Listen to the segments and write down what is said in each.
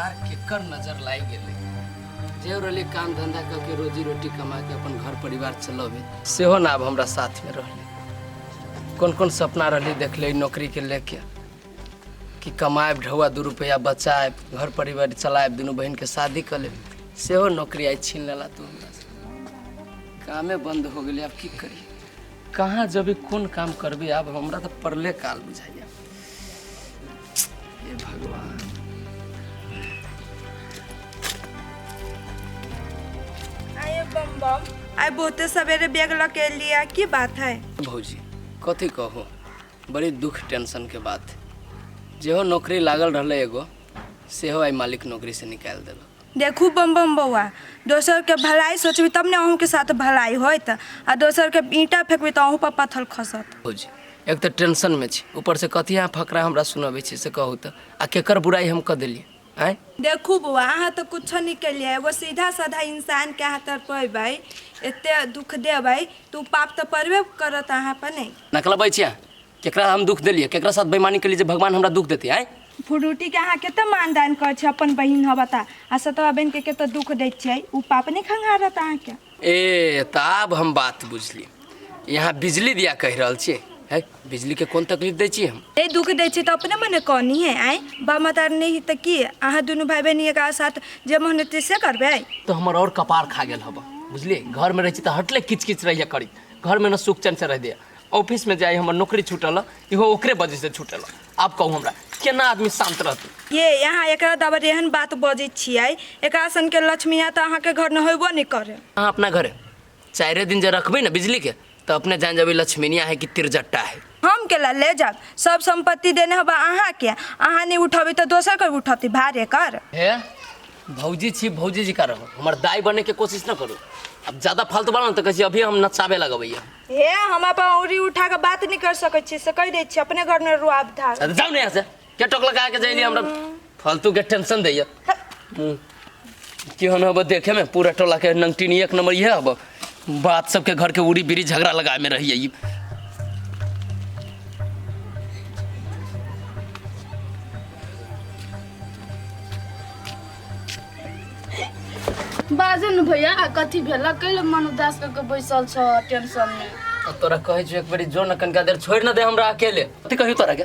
सार केकर नजर लागि गेलै जे रहलै काम धंधा कऽ के रोजी रोटी कमा के अपन घर परिवार चलबै सेहो ना आब हमरा साथमे रहलै। कोन कोन सपना रहलै देखलै नौकरीके लेके कि कमाएब ढौआ 2 रुपैआ बचाएब घर परिवार चलाएब दुनू बहिनके शादी कऽ लेब, सेहो नौकरी आइ छीन लेला तू हमरा से। कामे बंद हो गेलै, आब की करी, कहाँ जबी, कोन काम करबी, आब हमरा तऽ पड़ले काल बुझाइया। हे भगवान। आये बम बम, आइ बहुते सवेरे बैग लऽ के एलियै, की बात है? भौजी कथी कहू, बड़ी दुख टेंशन के बात है। जेहो नौकरी लागल रहलै एगो, सेहो आइ मालिक नौकरी से निकालि देलक। देखू बम बम बौआ, दोसर के भलाई सोचबी तब ने अहूँ के साथ भलाई होत, आ दोसर के ईंटा फेंकबी तऽ अहूँ पर पत्थर खसत। भौजी एक तऽ टेंशन में छी, ऊपर से कथी अहाँ फकरा हमरा सुनबै छी से कहू तऽ, आ केकर बुराइ हम कऽ देलियै आँय? देखू बौआ, अहाँ तऽ कुछो नहि केलियै, एगो सीधा साधा इंसान के अहाँ तड़पेबै, एते दुख देबै तऽ उ पाप तऽ पड़बे करत अहाँ पर नहि। नकलबै छी अहाँ, केकरा हम दुख देलियै, केकरा साथ बेईमानी केलियै जे भगवान हमरा दुख देतै आँय? फ्रूटी के अहाँ कते मानदान करै छियै, अपन बहिन हबा तऽ, आ सतवा बहिन के कते दुख दै छियै, उ पाप नहि खंगारत अहाँके? ए तऽ आब हम बात बुझली, यहाँ बिजली दिया कहि रहल छियै। है बिजली के कोन तकलीफ दै छियै हम? नहीं दुख दै छियै तऽ अपने मने कहनी है आँय, बाप मतार नहीं है तऽ की अहाँ दुनू भाई बहिन एक साथ जे मन हेतै से करबै? तऽ हमर और कपार खा गेल हबा बुझलियै। घर में रहै छी तऽ हटले किच किच रहिए करी, घर में न सुख चैन से रह दिया। ऑफिस में जाय हमर नौकरी छूटल, इहो ओकरे वजह से छूटल। आब कहू हमरा केना आदमी शांत रहतै? ये यहाँ एकरा दबर एहन बात बजै छियै, एकरा सन के लक्ष्मीया तऽ अहाँके घर में होइबो नहीं करे। अहाँ अपना घरे 4 दिन जे रखबै ने बिजली के तऽ अपने जान जेबै लक्ष्मीनिया है कि तिरजट्टा है। हम केला ले जाब, सब संपत्ति देने हबा अहाँ के, अहाँ नहीं उठेबै तऽ दोसर के उठती भार एकर। हे भौजी छी, भौजी जी का रहो, हमर दाई बने के कोशिश न करू। अब ज्यादा फालतू बात न तऽ कहै छी अभी हम नचाबे लगबैया। हे हम अपन औरी उठा के बात नहीं कर सकै छी से कहि दै छी, अपने घर में रुआब धार। अरे जाउ ने यहाँ से, के टोक लगा के जाइली हमरा फालतू के टेंशन दैया। केहन हब देखे में पूरा टोला के नंगटीनी एक नंबर इहे हब, बात सबके घर के उड़ी बिड़ी झगड़ा लगाए में रहिए ई। बाजू ने भैया, कथी भेल, कैले मन उदास कऽ के बैसल छ टेंशन में? अब तोरा कहै छियौ एक बेरी जो न कनिका देर छोड़ि न दे हमरा अकेले। कथी कहियौ तोरा के,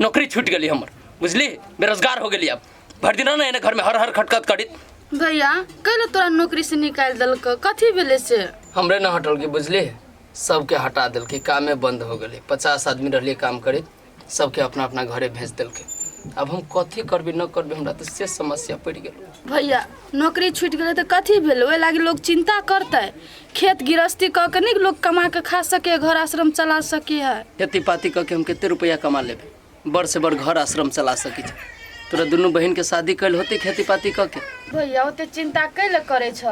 नौकरी छूटि गेली हमर बुझली, बेरोजगार हो गेली। अब भरि दिन रह न एने घर में हर हर खटखट करित। भैया कैले तोरा नौकरी से निकालि देलक, कथी भेलै से? हमरे न हटल के बुझली, सबके हटा देलकै, कामे बंद हो गेलै। 50 आदमी रहलियै काम करैत, सबके अपना अपना घरे भेज देलकै। अब हम कथी करबी न करबी, हमरा तऽ से समस्या पड़ि गेल। भैया नौकरी छूटि गेलै तऽ कथी भेल, ओहि लागी लोग चिंता करतै? खेत गृहस्थी कऽ के नहि लोग कमा के खा सके, घर आश्रम चला सके है? खेती पाती कऽ के हम कते रुपैआ कमा लेबै, बड़ से बड़ घर आश्रम चला सकै छी। तोरा दुनू बहिन के शादी कैल होतै खेती पाती कऽ के? भैया ओते चिंता कैले करै छ,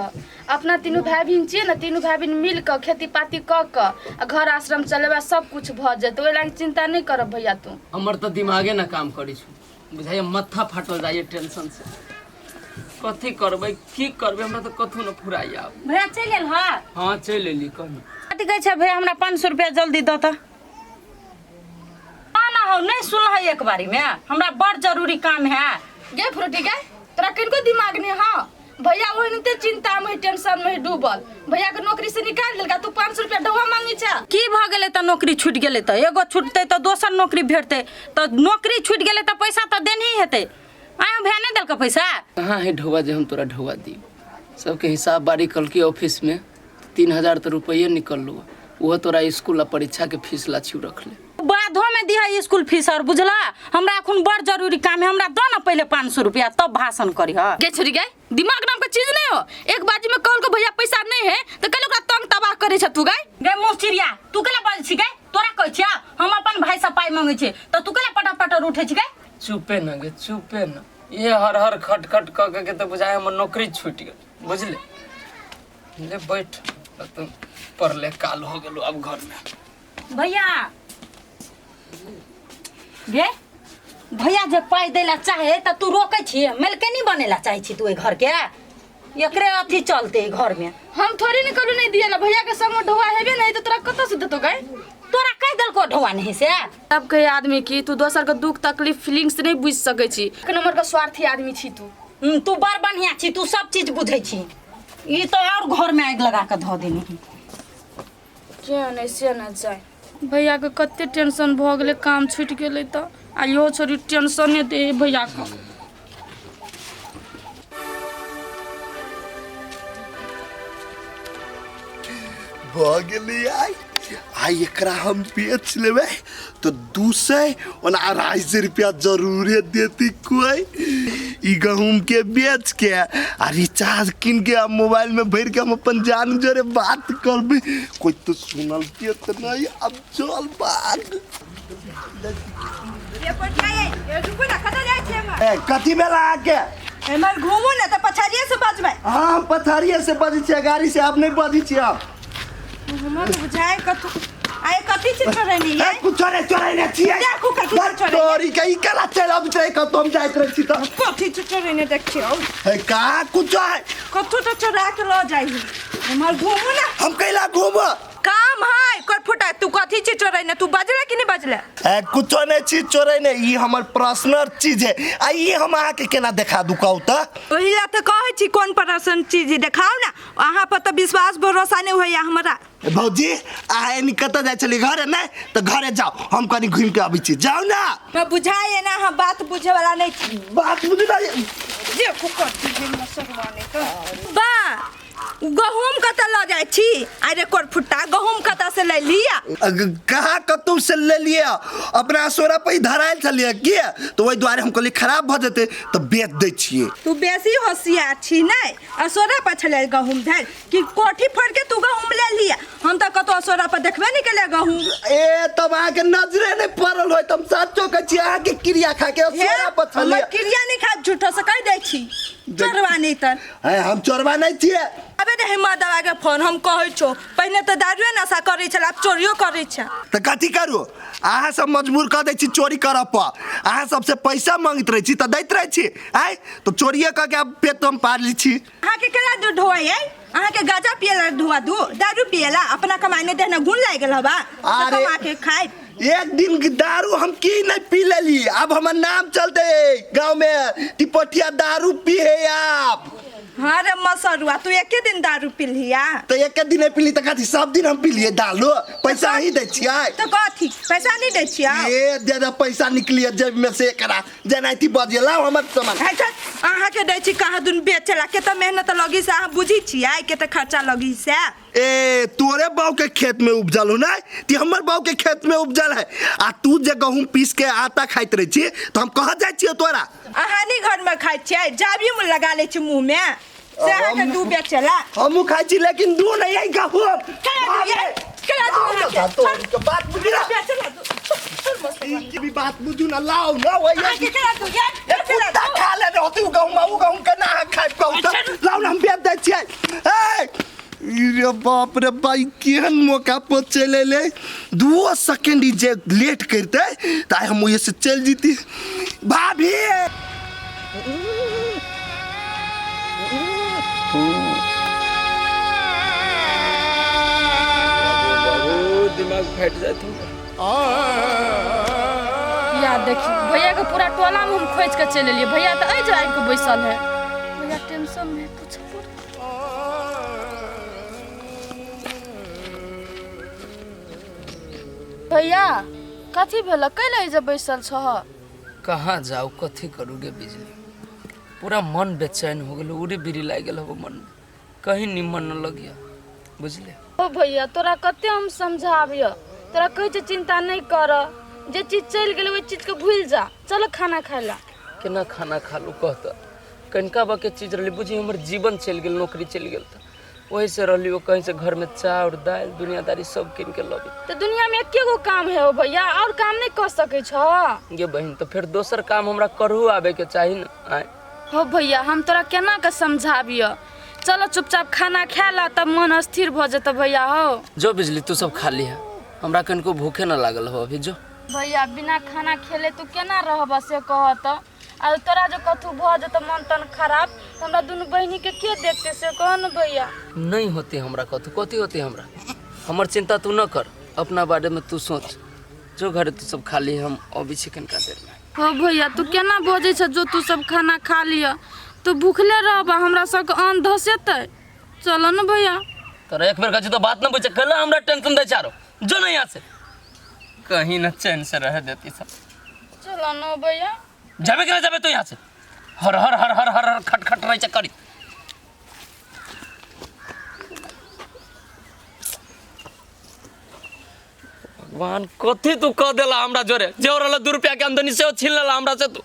अपना तीनू भाई बहिन छियै ने, तीनू भाई बहिन मिल कऽ खेती पाती कऽ कऽ आ घर आश्रम चलेबै, सब कुछ भऽ जेतै, ओहि लागी चिंता नहि करब भैया तू। हमर तऽ दिमागे न काम करै छौ बुझाइए, माथा फाटल जाइए टेंशन से। कथी करबै की करबै, हमरा तऽ कथू न फुराइए आब। भैया चलि एल हँ? हाँ चलि एली। कहू कथी कहै छै भैया, हमरा 500 रुपया जल्दी दऽ तऽ। ना ना हो, नहीं सुनल है एक बारी में, हमरा बड़ जरूरी काम है। गे फ्रूटी गे, तोरा किनको दिमाग नहीं हाँ? भैया ओहिनते चिंता में टेंशन में डूबल, भैया के नौकरी से निकाल देलका, तू 500 रुपया ढौआ मांगे छा। की भ गेलै तऽ नौकरी छूटि गेलै तऽ, एगो छूटतै तऽ दोसर नौकरी भेटतै, तऽ नौकरी छूटि गेलै तऽ पैसा तऽ देनही हेतै। आय भैया नहीं देलकै पैसा? कहाँ है ढौआ जे हम तोरा ढौआ दी? सबके हिसाब बारी कलकी ऑफिस में 3000 तऽ रुपये निकललो, ओहो तोरा स्कूल आ परीक्षा के फीस ला छिउ रखले। बाधो में दिहा स्कूल फीस और बुझला, हमरा अखन बड़ जरूरी काम है, हमरा दो ना पहले 500 रुपया तब भाषण करी। ह गे छोरी गे, दिमाग नाम के चीज नहीं हो, एक बाजी में कहल को भैया पैसा नहीं है तो कल ओकरा तंग तबाह करे छ तू। गाय गे मुँह चिड़िया, तू केला बजै छी गे? तोरा कहै छिया हम अपन भाई से पाई मांगै छी तऽ तू केला पटर पटर उठै छी गे? चुपे न गे, चुपे न, ये हर हर खट खट क के तऽ बुझाय हमर नौकरी छूटि गेल बुझले। ले बैठ, तो पढ़ले काल हो गेलो अब घर में। भैया गे, भैया जे पाई दै ला चाहे तऽ तू रोकै छी, मेलके नहीं बने ला चाहे छी तू एहि घर के, एकरे अथी चलते एहि घर में। हम थोड़ी नहीं कहलू नहीं दिए ला, भैया के संग ढौआ हेबे नहीं तो तोरा कतऽ से देतो गाय? तोरा कहि देलको ढौआ नहीं से? तब कहे आदमी की तू दोसर के दुख तकलीफ फीलिंग्स नहीं बुझ सकै छी, एक नंबर के स्वार्थी आदमी छी तू। तू बड़ बढ़िया छी, तू सब चीज बुझै छी। ई तो और घर में आगि लगा के धऽ देनी। के नहि से नहि जाय, भैयाके कते टेंशन भऽ गेलै, काम छुटि गेलै तऽ आ इहो छोड़ी टेंशने दे है भैयाके। भऽ गेलै। आइ आइ एकरा हम बेच लेबै तऽ 200 ओना 250 रुपया जरूरे देती कोई। ई गहूम के बेच के आ रिचार्ज कीन के आ मोबाइल में भर के हम अपन जान जोरे बात करबै। कोई तो सुनल के तऽ नहीं। अब चल बात। ये पटिया ये रुकू ना, कतऽ जाइ छियै एम्हर? ए, कथी भेल अहाँके? एम्हर घूमू ने तऽ पछाड़िए से बजबै। हाँ, हम पथारिये से बजै छियै, गाड़ी से आब नहि बजै छियै आब। हमरा तऽ बुझाय कथू आइ कथी चीज चोरेनी। ए, कुछो नहि चोरेने छियै। देखू कथी चोरेने। तोरी के ई केला चलि अबैत रहै कतौ हम जाइत रहै छी तऽ। कथी चीज चोरेने देखियौ। हे, कहाँ कुछो है। कथू तऽ चोरा के लऽ जाइ है। एम्हर घूमू ना। हम कैला घूम? काम है कर फुटा, तू कथी चीज चोरेने? तू बजले कि नहीं बजले? ए, कुछो नहि चीज चोरेने। ई हमर पर्सनल चीज है आ ई हम अहाँके केना देखा दू, कहू तऽ? ओहि ला तऽ कहै छी कोन पर्सन चीज है, देखाउ ना। अहाँ पर तऽ विश्वास भरोसा नहीं होइया हमरा। ए, भौजी, अहाँ एनी कतऽ जाइ छली? घरे नहि तऽ घरे जाउ, हम कनि घुमि के अबै छी, जाउ ना। मैं बुझाइए ना, हम बात बुझे वाला नहीं छी। बात बुझू ना। देखू कथी है मसरवा नहीं तऽ बा गहूम कतऽ लऽ जाइ छी? अरे कोर फुट्टा, गहूम कतऽ से ले लिया? कहाँ कतौ से ले लिअ, अपना सोरा पे धरायल छलियै के तऽ ओहि दुआरे हम कहलियै खराब भऽ जेतै तऽ बेच दै छियै। तू बेसी होशियार छी नहि? असोरा पर छलै गहूम धरि कि कोठी फोड़ के तू गहूम ले लिया? हम तऽ कतौ असोरा पर देखबे नहि केलियै गहूम। ए, तब अहाँके नजरे नहि पड़ल होय। तऽ हम सचो कहै छी अहाँके क्रिया खा के हे, असोरा पर हमर छलियै। क्रिया नहि खा, झूठो से कहि दै छी चोरवा नहि तऽ। हे, हम चोरबा नहि छियै। अबे रे मर्दवा के फोन, हम कहै छौ पहिने तऽ दारुए नशा करै छल, आब चोरियो करै छै। तऽ कथी करू? अहाँ सब मजबूर कऽ दै छी चोरी करऽ पर। अहाँ सबसे पैसा मांगैत रहै छी तऽ दैत रहै छी। आँय, तऽ चोरिये कऽ के आब पेट हम पालै छी। अहाँके केला दूध ढोआइ है? अहाँके गाजा पियला ढोआ दू दारू पियला अपना कमाइ नहि देना गुण लागि गेल हवा अरे। कमा के खाइ। एक दिन के दारू हम की नहीं पी लेली, अब हमर नाम चलते गांव में, टिपटिया दारू पी है आप। हाँ रे मसरुआ, तू एके दिन दारू पिलहिया? तऽ एक दिन नहीं पीली तऽ कथी सब दिन हम पीलिए दारू? पैसा ही दै छियै। तऽ कथी पैसा नहि दै छियै? ए दादा, पैसा निकलिए जेब में से एकरा जेनाइती बजे लाओ हमर सामान। है चल, अहाँके दै छी कहाँ दुन बेचला के तऽ मेहनत लगी से अहाँ बुझी छियै कते खर्चा लगी से। ए, तोरे बाऊ के खेत में उपजल हो ना ती हमर बाऊ के खेत में उपजल है। आ तू जे गहूम पीस के आटा खाइत रहे छी तऽ हम कहाँ जाइ छियै तोरा? अहाँ नहि घरमे खाइ छियै, जाबी मुँह लगा लै छी मुँहमे से अहाँके दू बेचला। हमहूँ खाइ छी लेकिन दू नहीं है गहूम। केला दू ये, केला दू अहाँके। तोरी के बात बुझी ना। बेचला दू। चल मसरुआ। ई के भी बात बुझू ना, लाओ ना वही। अहाँके केला दू ये, ए, केला कुत्ता दू। खा लेने होती उ गहूम, उ गहूम केना अहाँ खाइब कहू तऽ? लाओ ना, हम बेच दै छियै। ए रे बाप रे बाई, केहन मौका पर चलि एलै। 2 सेकेंड ई जे लेट करितै तऽ आइ हम ओहिसँ चलि जैती। भाभी। बहुत दिमाग फाटि जाइत हमरा। या देखी, भैया के पूरा टोला में हम खोज के चलि एलियै, भैया तऽ एहि जे आबि के बैसल है। भैया टेंशन में पूछ। भैया, कथी भेल? कैले जे बैसल छह? कहाँ जाउ, कथी करू गे बिजली? पूरा मन बेचैन हो गेल, उड़ी बिड़ी लागि गेल हो मन में, कहीं निमन न लगिया, बुझले? ओ भैया, तोरा कते हम समझाबिय, तोरा कहै छै चिंता नहि कर, जे चीज चलि गेलै ओहि चीजके भूलि जा, चलो खाना खाय ला। केना खाना खा लू कहत? कनिका बके चीज रहली, बुझी हमर जीवन चलि गेल, नौकरी चलि गेल तऽ ओहि से रहली। ओ कहीं से घर में चाउर दालि दुनियादारी सब कीन के लबी। तऽ दुनिया में एके गो काम है ओ भैया, और काम नहि कऽ सकै छह? गे बहिन, तऽ फेर दोसर काम हमरा करहु आबे के चाही ने। आँय हो भैया, हम तोरा केना के समझाबिय, चलो चुपचाप खाना खा ला तब मन स्थिर भऽ जेतौ भैया हो। जो बिजली, तू सब खा लिहा, हमरा कनिको भूखे न लागल हो अभी, जो। भैया, बिना खाना खेले तू केना रहब से कह तऽ? आ तोरा जो कथू भऽ जेतौ मन तन खराब तऽ हमरा दुनू बहिनी के के देखते से कह न भैया? नहीं होती हमरा कथू, कथी होती हमरा? हमर चिंता तू न कर, अपना बारे में तू सोच। जो घरे तू सब खा ली, हम अबै छी कनिका देर में। हो भैया, तू केना बजै छ? जो तू सब खाना खा लिअ, तो भूखले रहब आ हमरा सबके अन्न धसेतै। चलो ने भैया। तोरा एक बेर कहै छी तो बात न बुझे, कल हमरा टेंशन दै चारो जो ना यहाँ से, कहीं न चैन से रह देती सब। चलो न भैया। जाबे के ना जाबे तो यहाँ से हर हर हर हर हर हर खट खट रहे करी। भगवान कथी तू कह देला हमरा जोरे, जे रहल 2 रुपया के आमदनी से छीन लेला हमरा से तू।